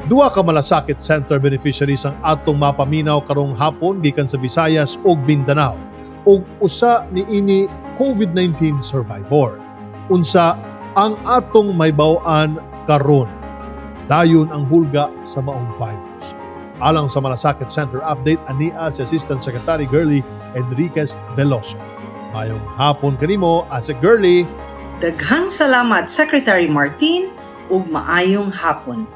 Duha ka Malasakit Center beneficiaries ang atong mapaminaw karong hapon gikan sa Visayas ug Mindanao, ug usa niini COVID-19 survivor. Unsa ang atong mahibaw-an karon? Dayon ang hulga sa maong virus. Alang sa Malasakit Center Update, ania si Assistant Secretary Girlie Enriquez Veloso. Maayong hapon kanimo, Asec Girlie. Daghang salamat, Secretary Martin, ug maayong hapon.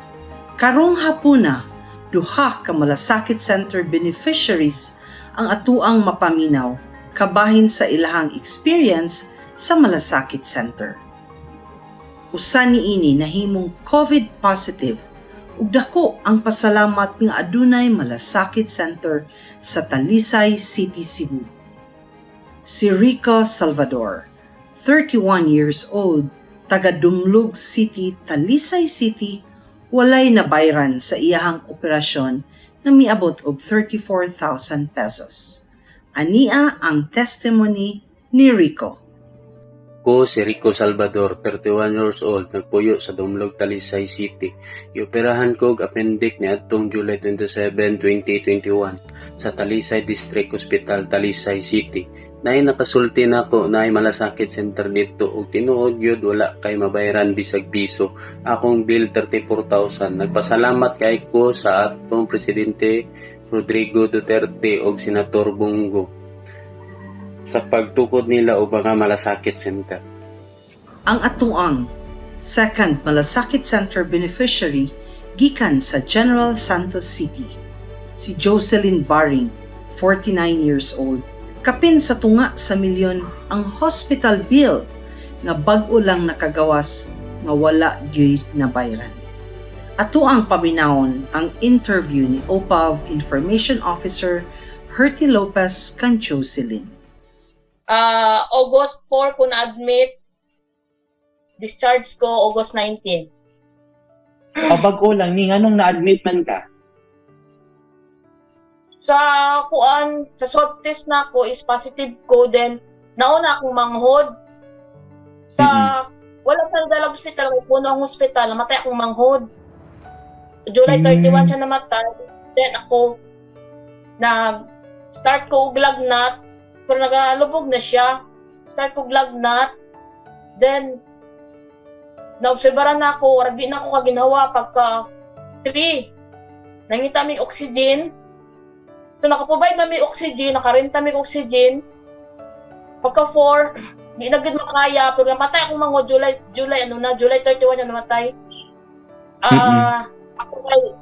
Karong hapuna, duha ka Malasakit Center beneficiaries ang atuang mapaminaw kabahin sa ilahang experience sa Malasakit Center. Usa niini nahimong COVID positive ug dako ang pasalamat nga adunay Malasakit Center sa Talisay City, Cebu. Si Rico Salvador, 31 years old, taga Dumlog City, Talisay City, walay nabayran sa iyahang operasyon nga miabot og 34,000 pesos. Ania ang testimony ni Rico. Ko si Rico Salvador, 31 years old, nagpuyo sa Dumlog, Talisay City. Gioperahan ko og appendix niadtong July 27, 2021 sa Talisay District Hospital, Talisay City. Naay nakasulti nako naay Malasakit Center didto ug tinuod gyud wala kay mabayaran bisag piso. Akong bill 34,000. Nagpasalamat kay ko sa atong presidente Rodrigo Duterte ug Senator Bong Go sa pagtukod nila og mga Malasakit Center. Ang atuang second Malasakit Center beneficiary gikan sa General Santos City. Si Jocelyn Baring, 49 years old. Kapin sa tunga sa milyon ang hospital bill nga bag-o lang nakagawas nga wala gyuy nabayran. Ato ang paminawon ang interview ni OPAV Information Officer Herty Lopez kan Jocelyn. August 4 ko na-admit. Discharge ko August 19. O bag-o lang ni, nganong na-admit man ka? Sa kuan, sa swab test na ako is positive ko, then nauna akong manghod. Sa wala sa dalag hospital, kay puno ang hospital, namatay akong manghod. July 31 siya namatay. Then ako nag start ko og lagnat pero nagalubog na siya. Start ko og lagnat. Then naobserbaran na ako, warag di na ako kaginhawa pagka 3. Nangita mi oxygen. So nakaprovide na mi oxygen, nakarenta mi oxygen. Pagka 4, di na gud makaya pero namatay akong mga July ano na, July 31 siya namatay. Ako kay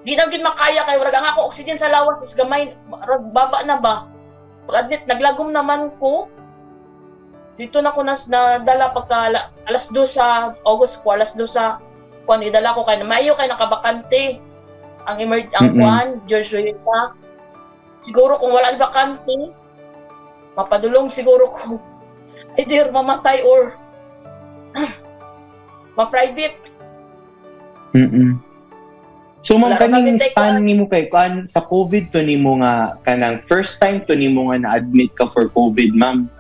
di na gud makaya kay warag ang ako oxygen sa lawas is gamay, rag baba na ba. Pag admit, naglagom naman ko. Dito na ko nas nadala pagka alas 2 sa August 4, alas 2 sa kuan idala ko kay maayo kay nakabakante ang ang kuan George Rita. Siguro kung wala bakante, mapadulong siguro ko, either mamatay or ma-private. So ma'am, Wala ra kaning bagay span nimo kay kuan sa COVID to nimo nga kanang first time to nimo nga na-admit ka for COVID, ma'am?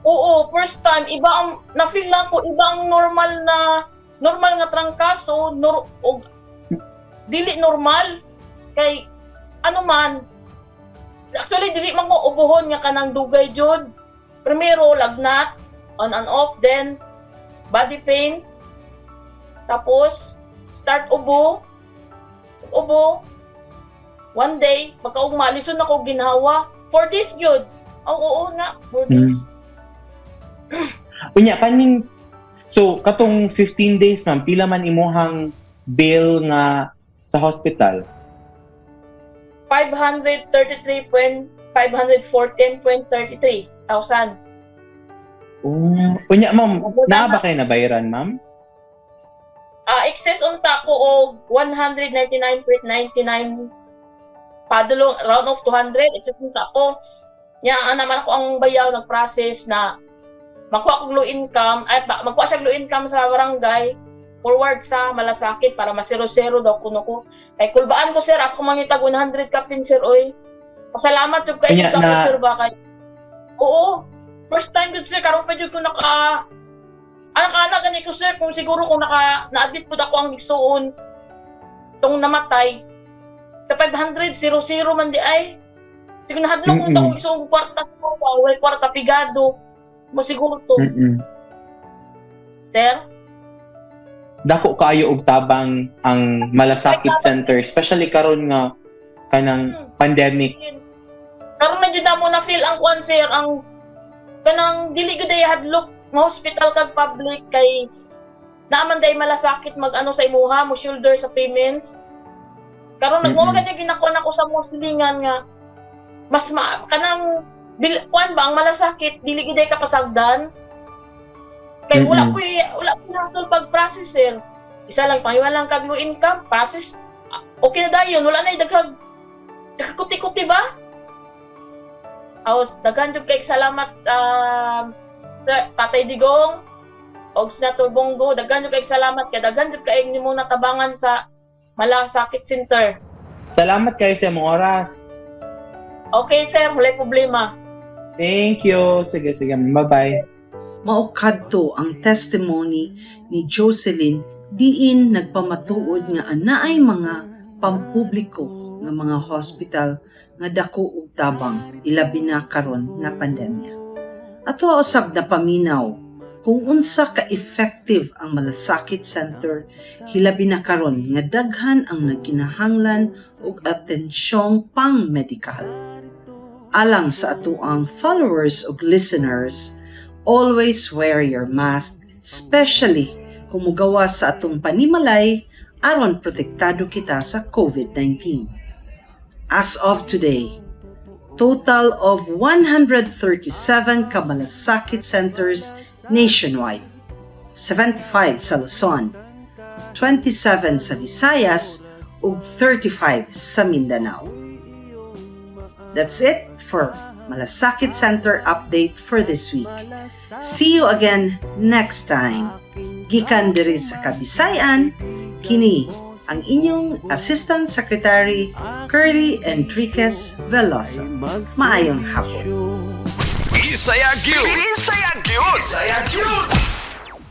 Oo, first time, iba ang na-feel lang ko, iba ang normal na normal nga trangkaso nor, og dili normal kay ano man, actually dili man ko ubuhon nga kanang dugay jud. Primero lagnat, on and off, then body pain, tapos start ubo ubo. One day pagkaugma, lison ako ginhawa. 4 days jud. Oo, oo nga, 4 days. Unya kaning, so katong 15 days, ma'am, pila man imuhang bill nga sa hospital? 533.514.33 thousand. Oh, unya ma'am, naa ba kay nabayaran, ma'am? Excess unta ko og 199.99 padulong, round off 200 excess unta ko. Nya naman ako ang bayaw nag-process na makuha kog low income ay magkuha siya low income sa barangay, forward sa Malasakit para ma-zero-zero daw kuno ko. Kay kulbaan ko, sir, as ko mangitag 100 kapin, sir, oy. Pasalamat jud kay Unya ako, na- sir, ba kay. Oo. First time jud, sir, karon pa jud ko naka anak anak gani ko, sir, kung siguro kung naka na-admit pud ako ang igsuon. Tong namatay sa 500, 00 man di ay. Siguro nahadlok mm -mm. Tong kwarta ko, way kwarta pigado. Mo siguro to. Sir? Dako kaayo og tabang ang Malasakit Center, especially karon nga kanang pandemic. Karon na jud na mo na feel ang kwan, sir, ang kanang dili gud ay hadlok nga hospital kag public kay naaman day Malasakit mag-ano sa imuha mo shoulder sa payments. Karon nagmo mm ginakuan ako sa mga silingan nga mas ma kanang bil, kuan ba ang Malasakit dili gud ay kapasagdan. Kay wala ko hassle pag process, sir. Isa lang pangiwan lang kag low income process. Ah, okay na dayon, wala na daghag kuti-kuti ba? Aos, daghan jud kay salamat Tatay Digong og Senator Bong Go, daghan jud kay salamat kay daghan jud kay nimo natabangan sa Malasakit Center. Salamat kayo sa imong oras. Okay sir, wala problema. Thank you. Sige, sige. Bye-bye. Mao kadto ang testimony ni Jocelyn diin nagpamatuod nga anaay mga pampubliko nga mga hospital nga dako og tabang, ilabi na karon nga pandemya. Ato usab na paminaw kung unsa ka effective ang Malasakit Center, hilabi na karon nga daghan ang nagkinahanglan og atensyong pang-medikal. Alang sa atoang followers ug listeners, always wear your mask, especially kung mugawas sa atong panimalay aron protektado kita sa COVID-19. As of today, total of 137 ka Malasakit Centers nationwide, 75 sa Luzon, 27 sa Visayas, ug 35 sa Mindanao. That's it for Malasakit Center update for this week. See you again next time. Gikan diri sa Kabisayan, kini ang inyong Assistant Secretary Curly Enriquez Veloso. Maayong hapon. Bisaya gyud. Bisaya gyud. Bisaya gyud.